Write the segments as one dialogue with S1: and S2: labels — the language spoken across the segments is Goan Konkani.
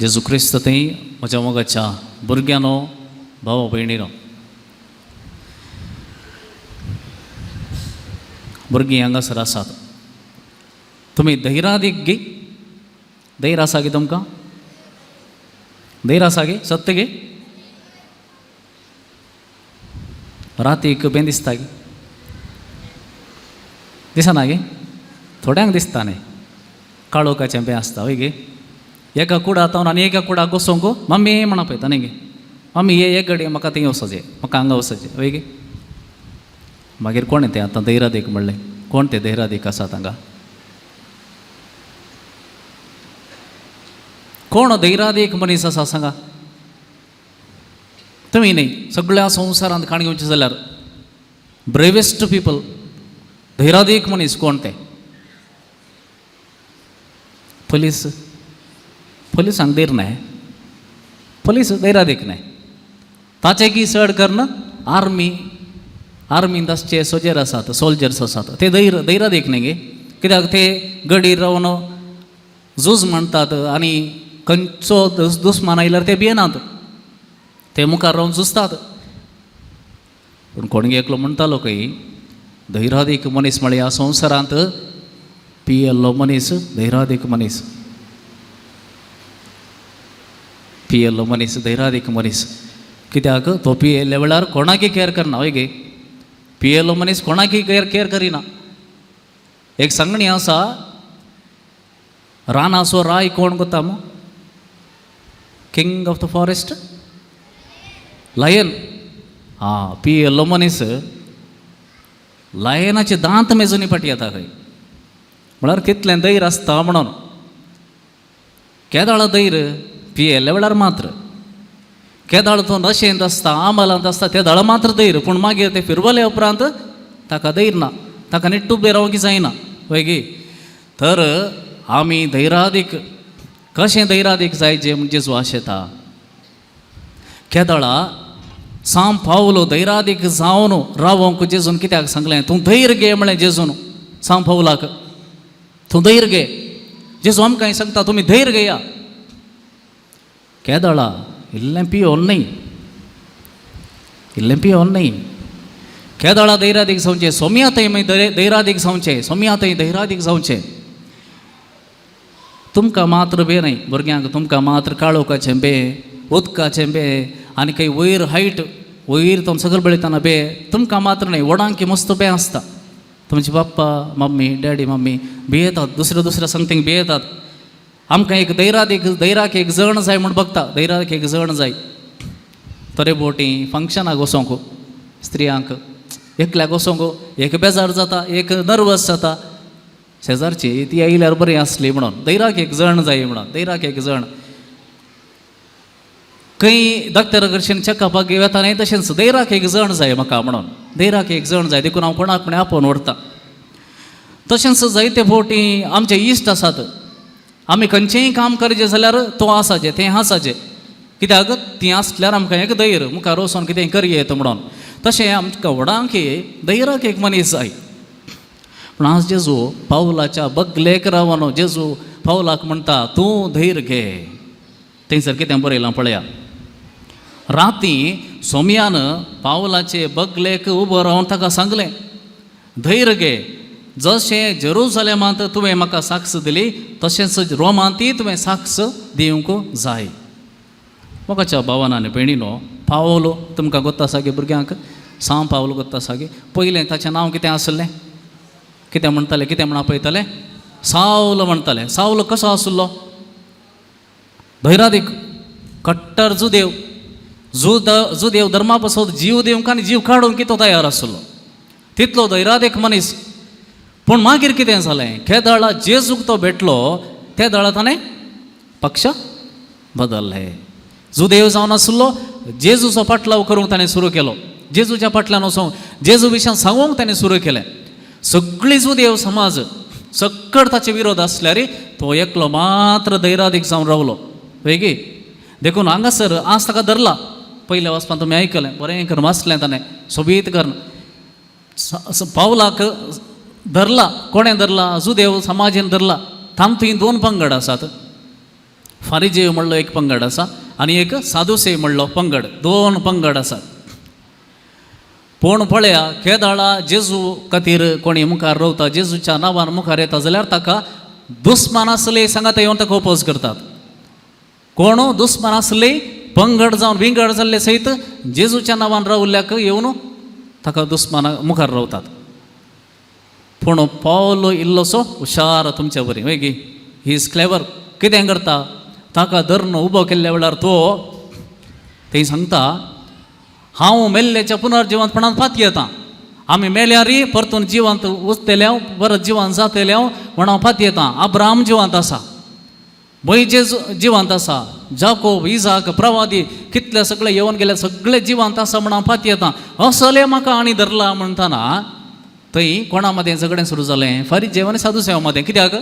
S1: जेजू क्रिस्त थंय म्हज्या मोगाच्या भुरग्यांनो, भाव भयणीनो, भुरगीं हांगासर आसात. तुमी धैरादीक गे, धैर आसा गे तुमकां? धैर आसा गे? सत्य गे? रातीक बें दिसता गे? दिसना गे? थोड्यांक दिसता न्ही, काळोखाचें बें आसता हय गे. एका कुडा तावन आनी एका कुडाक वचोंक मम्मी म्हणा पळयता न्ही गे, मम्मी ये एक घडये म्हाका थंय वचोचें, म्हाका हांगा वचोचें हय गे. मागीर कोण तें आतां धैरादीक म्हणलें? कोण तें धैरादीक आसात हांगा? कोण धैरादीक मनीस आसा सांगा? तुमी न्ही, सगळ्या संवसारांत काण घेवचें जाल्यार ब्रेवेस्ट पिपल, धैरादीक मनीस कोण ते? पोलीस. पोलिसांक धैर न्हय, पोलीस धैरादीक न्हय. ताचे की चड करून आर्मी, आर्मींत आसचे सोजेर आसात, सोल्जर्स आसात, ते धैरादीक न्ही गे. कित्याक ते गडीर रावन झूज म्हणटात आनी खंयचो दुस्मान आयल्यार ते भियेनात, ते मुखार रावन झुजतात. पूण कोणगे एकलो म्हणटालो खंय धैरादीक मनीस म्हळ्यार ह्या संवसारांत पियेल्लो मनीस धैरादीक मनीस, पियेल्लो मनीस धैरादीक मनीस. कित्याक तो पियेल्ल्या वेळार कोणाकय केअर करना हय गे. पियेल्लो मनीस कोणाकय केअर करिना. एक सांगणी आसा, रानाचो राय कोण कोता मू? King of the forest, lion. आं, पियेल्लो मनीस लायनाचे दांत मेजून फाटी येता खंय. म्हळ्यार कितलें धैर्य आसता म्हणून. केदाळ धैर्य पियेल्ल्या वेळार मात्र, केदाळ तो नशेंत आसता, आमलांत आसता, ते दाळ मात्र धैर्य. पूण मागीर ते फिरवले उपरांत ताका धैर्य ना, ताका निट्ट उबें रावंक जायना हय गे. तर आमी धैरादीक कशें धैरादीक जाय जे म्हणजे जेजू आशेता. केदळा सांव पावलो धैरादीक जावन रावोंक जेजून कित्याक सांगलें? तूं धैर्य घे म्हणलें जेजून सांव पावलाक, तूं धैर्य घे. जेजू आमकां सांगता तुमी धैर्य घेया. केदळा इल्लें पियोन न्हय, इल्लें पियोन न्हय. केदळा धैरादीक जावचें, सोम्या थंय मागीर धैरादीक जावचें, सोम्या थंय धैरादीक जावचें. तुमकां मात्र बे न्हय भुरग्यांक, तुमकां मात्र काळोखाचें बे, उदकाचें बे, आनी खंय वयर हायट वयर तो सगळें पळयतना बे, तुमकां मात्र न्हय, व्हडांक मस्त बे आसता. तुमचे पप्पा मम्मी डॅडी मम्मी भियेतात, दुसऱ्या दुसऱ्या समथींग भियेतात. आमकां एक धैरादीक, धैराक एक जण जाय म्हूण बगता, धैराक एक जण जाय. थोडे बोटी फंक्शनाक वचोंक स्त्रियांक एकल्याक वचोंक एक बेजार जाता, एक नर्वस जाता. शेजारची ती आयल्यार बरी आसली म्हणून धैराक एक जण जाय म्हणून, धैराक एक जण. खंय डॉक्टरा कडच्यान चॅकअपाक वता न्हय, तशेंच धैराक एक जण जाय म्हाका म्हणून, धैराक एक जण जाय. देखून हांव कोणाक म्हण आपोवन व्हरता. तशेंच जायते फावटी आमचे इश्ट आसात, आमी खंयचेंय काम करचें जाल्यार तो आसाचें, तें आसाचें. कित्याक तीं आसल्यार आमकां एक धैर्य मुखार वचोन कितें करयेत म्हणून. तशें आमकां व्हडांक धैर्याक एक मनीस जाय. पूण आज जेजू पावलाच्या बगलेक रावन जेजू पावलाक म्हणटा तूं धैर्य घे. थंयसर कितें बरयलां पळया. राती सोम्यान पावलाचे बगलेक उबो रावन ताका सांगलें, धैर्य घे, जशें जेरुजलेमांत तुवें म्हाका साक्ष दिली तशेंच रोमांतय तुवें साक्ष दिवंक जाय. मोगाच्या भावान आनी भयणीनो, पावलो तुमकां गोत्ता आसा गे भुरग्यांक, सांव पावलो गोत्ता आसा गे. पयलें ताचें नांव कितें आसलें? कितें म्हणटाले? कितें म्हण आपयताले? सावलो म्हणटाले. सावलो कसो आसलो? धैरादीक, कट्टर जुदेव, जुदेव धर्मा पासत जीव दिवंक आनी जीव काडूंक तो तयार आसलो, तितलो धैरादीक मनीस. पूण मागीर कितें जालें? केदळा जेजूक तो भेटलो ते दळा ताणें पक्ष बदल्ले. जुदेव जावन आसलो, जेजूचो फाटलाव करूंक ताणें सुरू केलो. जेजूच्या फाटल्यान वचोंक, जेजू विशयान सांगूंक ताणें सुरू केलें. सगळी जुदेव समाज सक्कड ताचे विरोध आसल्यार तो एकलो मात्र धैरादीक जावन रावलो वेगी. देखून हांगासर आज ताका धरला. पयल्या वाचपान तुमी आयकलें, बरें करून वाचलें ताणें, सोबीत करून पावलाक धरला. कोणें धरला? जुदेव समाजेन धरला. तांतूय दोन पंगड आसात. फारिजेव म्हणलो एक पंगड आसा आनी एक सादुसेव म्हणलो पंगड, दोन पंगड आसात. पूण पळया केदाळा जेजू खातीर कोणी मुखार रावता, जेजूच्या नांवान मुखार येता जाल्यार ताका दुस्मान आसले सांगाता येवन ताका ओपोज करतात. कोण दुस्मान आसले पंगड जावन विंगड जाल्ले सयत जेजूच्या नांवान रावल्ल्याक येवन ताका दुस्माना मुखार रावतात. पूण पावल इल्लोसो हुशार तुमच्या बरी वय गी, he is clever. कितें करता, ताका धरून उबो केल्ल्या वेळार तो थंय सांगता, हांव मेल्ल्याच्या पुनर्जिवंतपणान पातयेतां, आमी मेल्यारी परतून जिवंत उरतले हांव, परत जिवंत जातले हांव म्हण हांव पातयेतां. अब्राहम जिवंत आसा, मोयजेस जिवंत आसा, जाकोब, इजाक, प्रवादी कितले सगळे येवन गेले, सगळे जिवंत आसा म्हण हांव पातयेतां. असले म्हाका आनी धरला म्हणटना थंय कोणा मदें झगडें सुरू जालें? फारिजेव आनी सादुसेव मदें. कित्याक?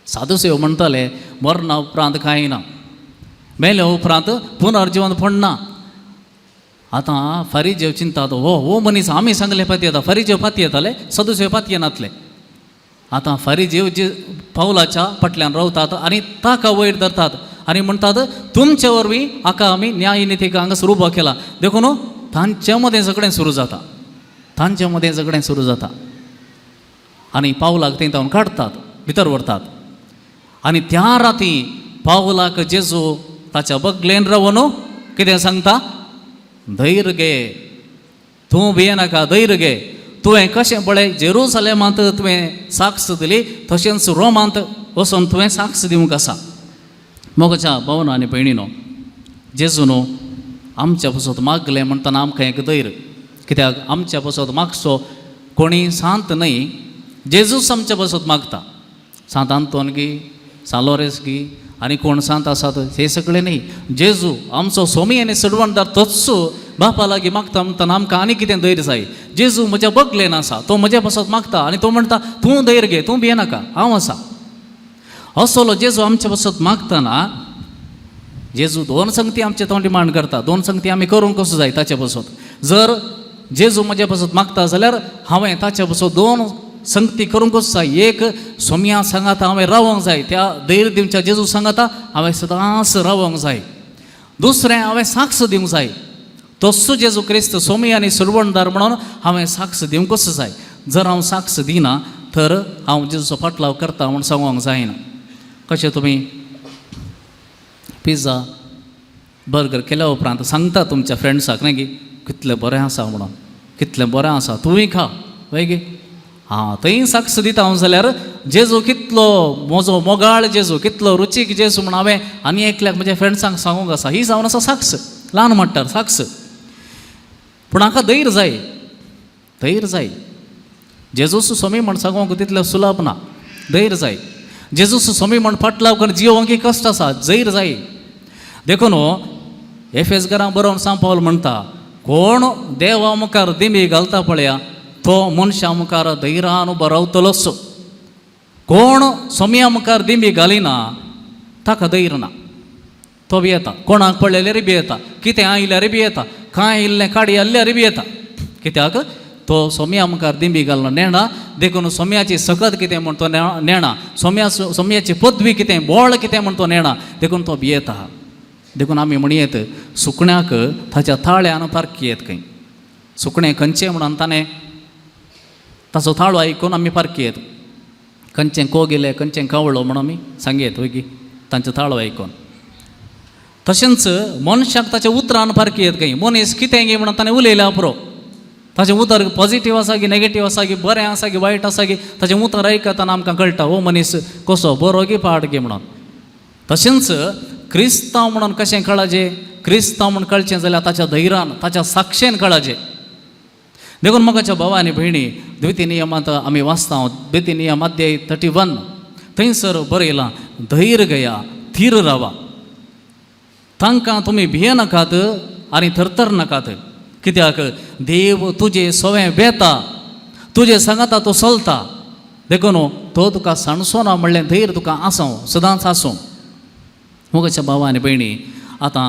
S1: सादुसेव म्हणटाले मरणा उपरांत कांय ना, मेल्या उपरांत पुनर्जिवंतपण ना. आतां फारिजेव चिंतात, हो हो मनीस आमी सांगले पातयेता. फारिजेव पातयेताले, सदुसेव पातयेनातले. आतां फारिजेव जे पावलाच्या फाटल्यान रावतात आनी ताका वयर धरतात आनी म्हणटात, तुमचे वरवीं हाका आमी न्याय नितीक हांगासर उबो केला. देखून तांचे मदें झगडें सुरू जाता, तांचे मदें झगडें सुरू जाता आनी पावलाक थंय तावन काडटात, भितर व्हरतात. आनी त्या राती पावलाक जेजू ताच्या बगलेन रावन कितें सांगता? धैर्य घे, तूं भियेनाका, धैर्य घे. तुवें कशें पळय जेरुसलेमांत तुवें साक्ष दिली, तशेंच रोमांत वचून तुवें साक्ष दिवंक आसा. मोगाच्या भावना आनी भयणीनो, जेजू न्हू आमच्या पासत मागलें म्हणटना आमकां एक धैर्य. कित्याक आमच्या पासत मागचो कोणी सांत न्हय, जेजूच आमच्या पासत मागता. सांत आंतोन गी, सांत लोरेंस गी आनी कोण सांत आसात हे सगळे न्हय, जेजू आमचो सोमी आनी सडवणदार तोच बापा लागीं मागता म्हणटना आमकां आनी कितें धैर्य जाय. जेजू म्हज्या बगलेन आसा, तो म्हज्या पासत मागता आनी तो म्हणटा, तूं धैर्य घे, तूं भियेनाका, हांव आसा. असलो जेजू आमच्या पासत मागतना जेजू दोन संगती आमचे तो डिमांड करता, दोन संगती आमी करूंक कसो जाय ताचे पासत. जर जेजू म्हज्या पासत मागता जाल्यार हांवें ताचे पासत दोन संगती करूंक कसो जाय. एक, सोमया सांगाता हांवें रावोंक जाय, त्या धैर्य दिवच्या जेजू सांगाता हांवें सदांच रावोंक जाय. दुसरें, हांवें साक्ष दिवंक जाय, तस्सो जेजू क्रिस्त सोमी आनी सुरवणदार म्हणून हांवें साक्ष दिवंक कसो जाय. जर हांव साक्ष दिना तर हांव जेजूचो फाटलाव करता म्हूण सांगूंक जायना. कशें तुमी पिझ्झा बर्गर केल्या उपरांत सांगता तुमच्या फ्रेंड्साक न्ही गी, कितलें बरें आसा म्हणून, कितलें बरें आसा, तुवूय खा वय गी. आं, थंय साक्ष दिता हांव जाल्यार जेजू कितलो म्हजो मोगाळ जेजू, कितलो रुचीक जेजू म्हूण हांवें आनी एकल्याक म्हज्या फ्रेंड्सांक सांगूंक आसा. ही जावन आसा साक्ष, ल्हान म्हणटार साक्ष. पूण हाका धैर्य जाय, धैर्य जाय. जेजूस स्वामी म्हण सांगूंक तितलें सुलभ ना, धैर्य जाय. जेजूस स्वामी म्हण फाटलाव करून जियोवंक कश्ट आसा, धैर्य जाय. देखून एफेसगरां बरोवन सांव पावल म्हणटा, कोण देवा मुखार दिमी घालता पळया तो मनशा मुखार धैर्यान उबो रावतलोच. कोण सोमया मुखार दिमी घालिना ताका धैर्य ना, तो भियेता. कोणाक पळयल्यार भियेता, कितें आयल्यार भियेता, कांय इल्लें काडी आसल्यार भियेता. कित्याक? तो सोमया मुखार दिंबी घालना नेणा. देखून सोम्याची सकत कितें म्हण तो नेणा, सोम्याची पदवी कितें, बोळ कितें म्हण तो नेणा, देखून तो भियेता. देखून आमी म्हणयेत, सुकण्याक ताच्या ताळ्यान पारखी येत खंय. सुकणें खंयचें म्हणून ताणें ताचो ताळो आयकून आमी पारखी येत. खंयचें कोगिलें, खंयचें कावळो म्हणून आमी सांगयेत वय की तांचो ताळो आयकून. तशेंच मनशाक ताच्या उतरान पारखी येत खंय. मनीस कितें गी म्हणून ताणें उलयल्या पुरो, ताचें उतर पॉझिटीव आसा की नेगेटीव आसा की बरें आसा की वायट आसा की, ताचें उतर आयकतना आमकां कळटा हो मनीस कसो, बरो की पाड की म्हणून. तशेंच क्रिस्तांव म्हणून कशें कळाचें? क्रिस्तांव म्हूण कळचें जाल्यार ताच्या धैर्यान, ताच्या साक्षेन कळाचें. देखून मोगाच्या भावा आनी भयणी, द्वितीय नियमांत आमी वाचता, द्वितीय नियम अध्याय 31, थंयसर बरयलां, धैर्य गया, थीर रावा, तांकां तुमी भियेनाकात आनी थरथर नाकात. कित्याक देव तुजे सवें वेता, तुजे सांगाता तो चलता, देखून तो तुका सांडचो ना म्हणलें धैर्य तुका आसूं, सदांच आसूं. मोगाच्या भावा आनी भयणी, आतां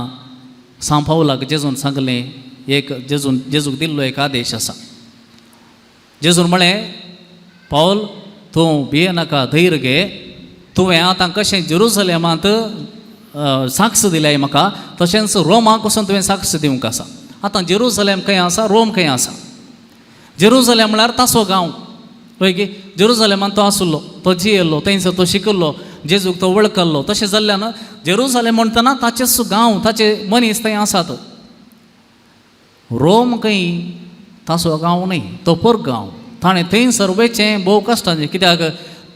S1: सांव पावलाक जेजून सांगलें, एक जेजून जेजूक दिल्लो एक आदेश आसा. जेजून म्हळें, पावल तूं भियेनाका, धैर्य घे. तुवें आतां कशें जेरुसलेमांत साक्ष दिल्याय म्हाका, तशेंच रोमाक वचून तुवें साक्ष दिवंक आसा. आतां जेरुजलेम खंय आसा, रोम खंय आसा? जेरुजलेम म्हळ्यार ताचो गांव, हय गे? जेरुजलेमान तो आशिल्लो, तो जियेल्लो, थंयसर तो शिकिल्लो, जेजूक तो वळखल्लो. तशें जाल्ल्यान जेरुजलेम म्हणटना ताचेच गांव, ताचे मनीस थंय आसात. रोम खंय ताचो गांव न्हय, तो परगांव. ताणें थंयसर वयचें भोव कश्टांचें, कित्याक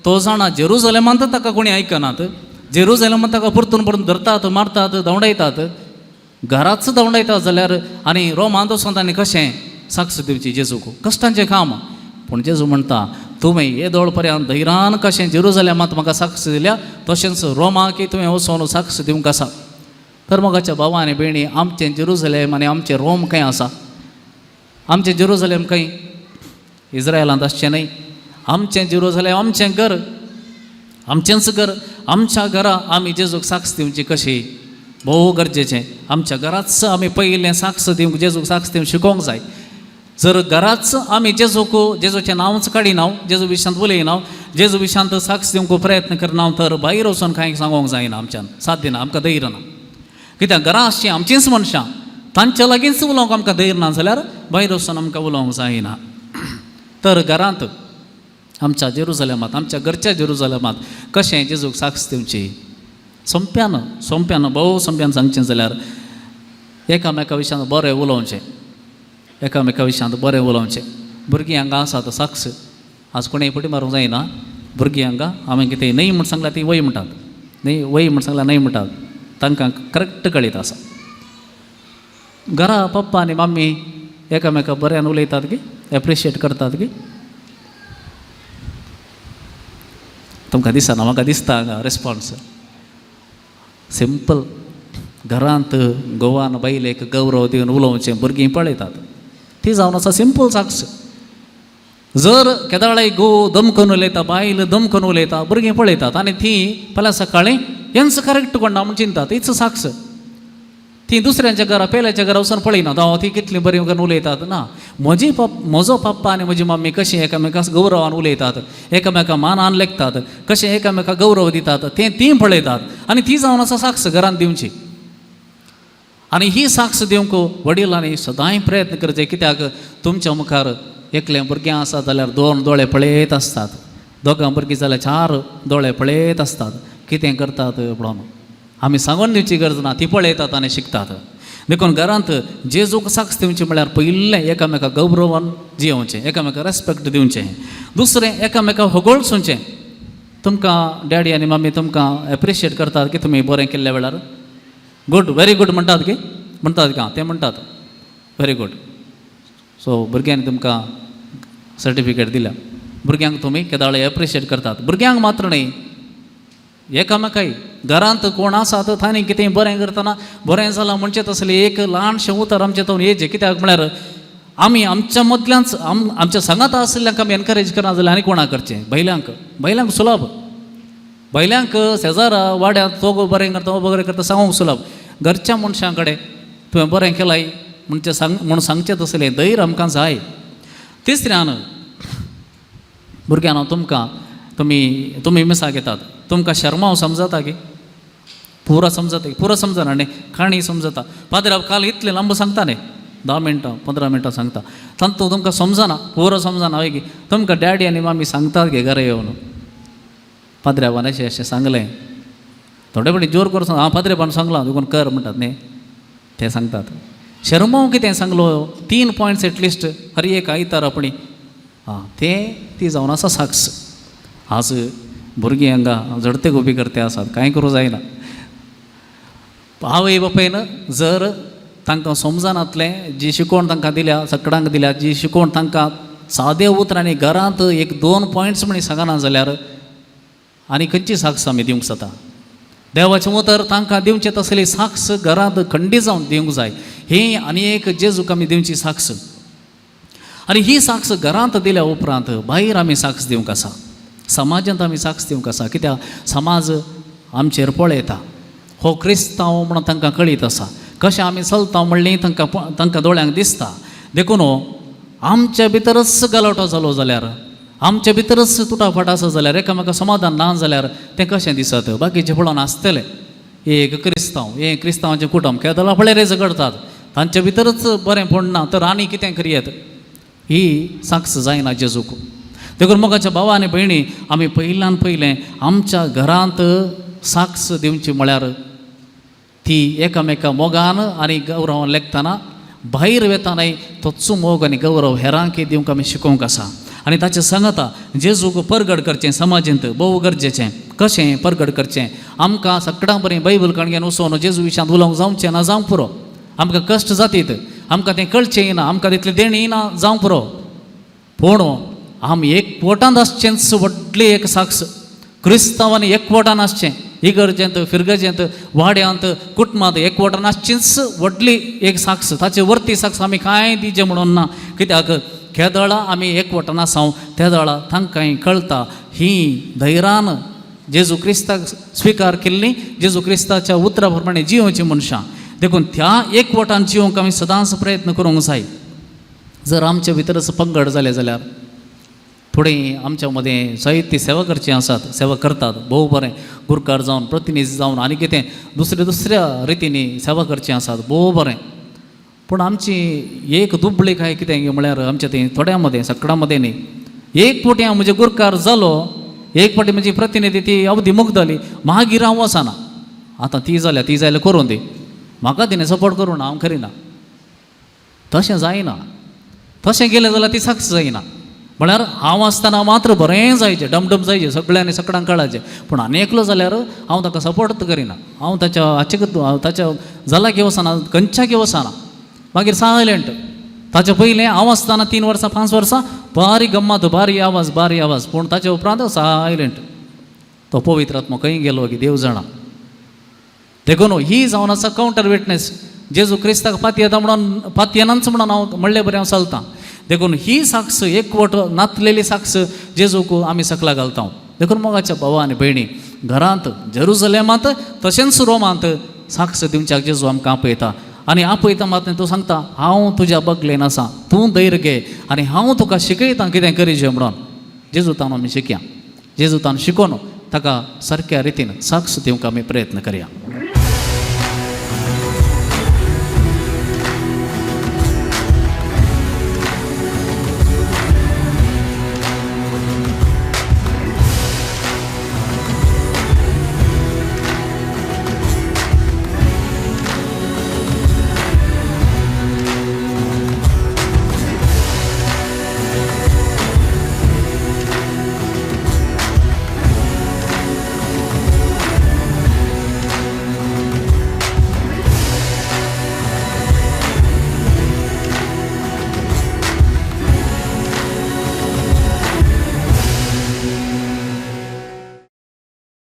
S1: तो जाणा जेरुजलेमांत ताका कोणी आयकनात, जेरुजलेमांत ताका परतून परतून धरतात, मारतात, धांवडायतात, घराच धांवडायतात जाल्यार आनी रोमांत वचून ताणें कशें साक्ष दिवची जेजूक? कश्टांचें काम. पूण जेजू म्हणटा तुवें येदोळ पर्यंत धैर्यान कशें जेरुजलेमांत म्हाका साक्ष दिल्या तशेंच रोमाकय तुवें वचून साक्ष दिवंक आसा. तर मोगाच्या भावा आनी भयणी, आमचें जेरुजलेम आनी आमचें रोम खंय आसा? आमचें जेरुजलेम खंय? इज्रायलांत आसचें न्हय. आमचें जेरुजलेम आमचें घर, आमचेंच घर. आमच्या घरा आमी जेजूक साक्ष दिवची कशी भोव गरजेचें. आमच्या घराच आमी पयलें साक्ष दिवंक, जेजूक साक्ष दिवंक शिकोवंक जाय. जर घराच आमी जेजूक, जेजूचें नांवच काडिना, जेजू विशयांत उलयना, जेजू विशयांत साक्ष दिवंक प्रयत्न करना, तर भायर वचून कांय सांगोंक जायना आमच्यान, साध्य ना, आमकां धैर्य ना. कित्याक घरा आसचीं आमचींच मनशां, तांच्या लागींच उलोवंक आमकां धैर्य ना जाल्यार भायर वचून आमकां उलोवंक जायना. तर घरांत आमच्या जेरुजलेमांत, आमच्या घरच्या जेरुजलेमांत कशें जेजूक साक्ष दिवची? सोंप्यान सोंप्यान, भोव सोंप्यान सांगचें जाल्यार एकामेका विशयांत बरें उलोवचें, एकामेका विशयांत बरें उलोवचें. भुरगीं हांगा आसात साक्ष, आज कोणेय फटी मारूंक जायना. भुरगीं हांगा हांवें कितें न्हय म्हूण सांगल्यार तीं वय म्हणटात, न्हय वय म्हूण सांगल्यार न्हय म्हणटात, तांकां करेक्ट कळीत आसा. घरा पप्पा आनी मम्मी एकामेका बऱ्यान उलयतात की, एप्रिशिएट करतात की? तुमकां दिसना, म्हाका दिसता हांगा रिस्पोन्स. सिंपल, घरांत घोवान बायलेक गौरव दिवन उलोवचें भुरगीं पळयतात, ती जावन आसा सिंपल साक्ष. जर केदाळाय घोव दमकून उलयता, बायल दमकून उलयता, भुरगीं पळयतात आनी ती फाल्यां सकाळीं हेंच करेक्ट कोण ना म्हूण चिंतात. हीच साक्ष. ती दुसऱ्यांच्या घरा, पेल्याच्या घरा वचून पळयनात, हांव ती कितली बरी करून उलयतात ना. म्हजी म्हजो पप्पा आनी म्हजी मम्मी कशी एकामेकाक गौरवान उलयतात, एकामेका मानान लेखतात, कशें एकामेका गौरव दितात तें तीं पळयतात आनी ती जावन आसा साक्ष घरांत दिवची. आनी ही साक्ष दिवंक वडिलांनी सदांय प्रयत्न करचे, कित्याक तुमच्या मुखार एकलें भुरगें आसा जाल्यार दोन दोळे पळयत आसतात, दोगां भुरगीं जाल्यार चार दोळे पळयत आसतात, कितें करतात म्हणून आमी सांगून दिवची गरज ना, ती पळयतात आनी शिकतात. देखून घरांत जेजूक साक्ष दिवची म्हळ्यार पयलें एकामेका गौरवान जियोवचें, एकामेका रेस्पेक्ट दिवचें. दुसरें एकामेका होगोळसुचें. तुमकां डॅडी आनी मम्मी तुमकां एप्रिशिएट करतात की तुमी बरें केल्ल्या वेळार? गुड, व्हेरी गुड म्हणटात की? म्हणटात का? ते म्हणटात व्हेरी गुड. सो भुरग्यांनी तुमकां सर्टिफिकेट दिल्या, भुरग्यांक तुमी केदाळे एप्रिशिएट करतात. भुरग्यांक मात्र न्हय, एकामेकाय घरांत कोण आसा तर तांणी कितें बरें करतना बरें जालां म्हणचें तसलें एक ल्हानशें उतर आमचें तो येचें. कित्याक म्हळ्यार आमी आमच्या मदल्याच आमच्या सांगाता आशिल्ल्यांक आमी एनकरेज करना जाल्यार आनी कोणाक करचें? बैल्यांक, बैल्यांक सुलभ, बैल्यांक शेजारा वाड्यांत तो बरें करता, हो बरें करता सांगूंक सुलभ. घरच्या मनशां कडेन तुवें बरें केलाय म्हणचें सांग म्हूण सांगचें तसलें धैर्य आमकां जाय. तिसऱ्यान भुरग्यांनो तुमकां तुमी तुमी मिसाक येतात, तुमकां शर्मांव समजता की? पुरो समजता? पुरो समजना न्ही, काणी समजता. पाद्र काल इतलें लांब सांगता न्ही, 10 मिनटां 15 मिनटां सांगता, तांतू तुमकां समजना, पुरो समजना हय की? तुमकां डॅडी आनी मामी सांगतात गे घरा येवन, पाद्र्याबान अशें अशें सांगलें, थोडे फावटी जोर करून हांव पाद्रेबान सांगलां देखून कर म्हणटात न्ही, ते सांगतात. शर्मांव कितें सांगलो? 3 पॉयंट्स एटलिस्ट हर एक आयतार आपणी आं तें ती जावन आसा साक्ष. आज भुरगीं हांगा झडते गोबी करते आसात, कांय करूं जायना. आवय बापायन जर तांकां समजनातलें जी शिकवण तांकां दिल्या, सकडांक दिल्या जी शिकवण तांकां सादे उतरांनी घरांत 1-2 पॉयंट्स म्हणी सांगना जाल्यार आनी खंयची साक्ष आमी दिवंक जाता? देवाचें उतर तांकां दिवचें तसली साक्ष घरांत खंडी जावन दिवंक जाय. ही आनी एक जेजूक आमी दिवची साक्ष. आनी ही साक्ष घरांत दिल्या उपरांत भायर आमी साक्ष दिवंक आसा, समाजांत आमी साक्ष दिवंक आसा. कित्याक समाज आमचेर पळयता, हो क्रिस्तांव म्हणून तांकां कळीत आसा, कशें आमी चलता म्हणलें तांकां तांकां दोळ्यांक दिसता. देखून आमच्या भितरच गलाटो जालो जाल्यार, आमच्या भितरच तुटाफाट आसा जाल्यार, एकामेका समाधान ना जाल्यार तें कशें दिसत? बाकीचें पळोवन आसतलें. एक क्रिस्तांव हें क्रिस्तांवाचें कुटुंब केदळा पळय झगडतात, तांचे भितरच बरें पडना तर आनी कितें करयेत, ही साक्ष जायना जेजूक. देखून मोगाच्या भावा आनी भयणी, आमी पयल्यान पयलें आमच्या घरांत साक्ष दिवची म्हळ्यार ती एकामेका मोगान आनी गौरवान लेखतना भायर वेतानाय तोच मोग आनी गौरव हेरांक दिवंक आमी शिकोवंक आसा. आनी ताचें सांगता जेजूक परगट करचें समाजेंत भोव गरजेचें. कशें परगट करचें? आमकां सगळ्यां बरें बायबल काणयेन वचोन जेजू विशयांत उलोवंक जावचें ना, जावंक पुरो. आमकां कश्ट जातीत, आमकां तें कळचें ना, आमकां तितलें देणीं ना, जावंक पुरो. पूण आमी एकवटांत आसचेंच व्हडली एक साक्ष. क्रिस्तांवांनी एकवटान आसचें, इगर्जेंत, फिरगजेंत, वाड्यांत, कुटुंबांत एकवटान आसचीच व्हडली एक साक्ष. ताचे वरती साक्ष आमी कांय दिवचें म्हणून ना, कित्याक केदळा आमी एकवटान आसाव तेदळा तांकांय कळटा ही धैर्यान जेजू क्रिस्ताक स्विकार केल्ली, जेजू क्रिस्ताच्या उतरा प्रमाणे जियोवची मनशां. देखून त्या एकवटान जिवंक आमी सदांच प्रयत्न करूंक जाय. जर आमचे भितरच पंगड जाले जाल्यार थोडीं आमच्या मदें जायती सेवा करचीं आसात, सेवा करतात भोव बरें, गुरकार जावन, प्रतिनिधी जावन आनी कितें दुसऱ्या दुसऱ्या रितींनी सेवा करचीं आसात, भोव बरें. पूण आमची एक दुबळी काय कितें म्हळ्यार आमच्या थंय थोड्यां मदें, सगळ्यां मदें न्ही, एक फावटी हांव म्हजे गुरकार जालो, एक फावटी म्हजी प्रतिनिधी ती अवधी मुगदली, मागीर हांव वचना. आतां ती जाल्या, ती जाल्यार करूं दी, म्हाका तिणें सपोर्ट करूं ना, हांव करिना. तशें जायना. तशें केलें जाल्यार ती सक्सेस जायना. म्हळ्यार हांव आसतना मात्र बरें जायचें, डमडम जायचें, सगळ्यांनी सगळ्यांक कळाचें. पूण आनी एकलो जाल्यार हांव ताका सपोर्ट करिना, हांव ताच्या हाचे हांव ताच्या जालाकी वचना, खंयच्याकी वचना, मागीर सायलंट. ताच्या पयलें हांव आसतना 3 वर्सां 5 वर्सां बारी गम्मत, बारी आवाज, बारी आवाज, पूण ताच्या उपरांत सायलंट. तो पवित्र आत्मो खंय गेलो की देव जाणा. देखून ही जावन आसा कावंटर विटनेस. जेजू क्रिस्ताक पातयेता म्हणून, पातयेनाच म्हणून हांव म्हणले बरें हांव चलतां. देखून ही साक्ष एकवट नातलेली साक्ष जेजूक आमी सकला घालता. देखून मोगाच्या भावा आनी भयणी, घरांत जेरुजलेमांत तशेंच रोमांत साक्ष दिवच्याक जेजू आमकां आपयता. आनी आपयता मात तूं सांगता हांव तुज्या बगलेन आसा, तूं धैर्य घे आनी हांव तुका शिकयता कितें करीचें म्हणून. जेजू तान आमी शिकया, जेजू तान शिकोवन ताका सारक्या रितीन साक्ष दिवंक आमी प्रयत्न करया.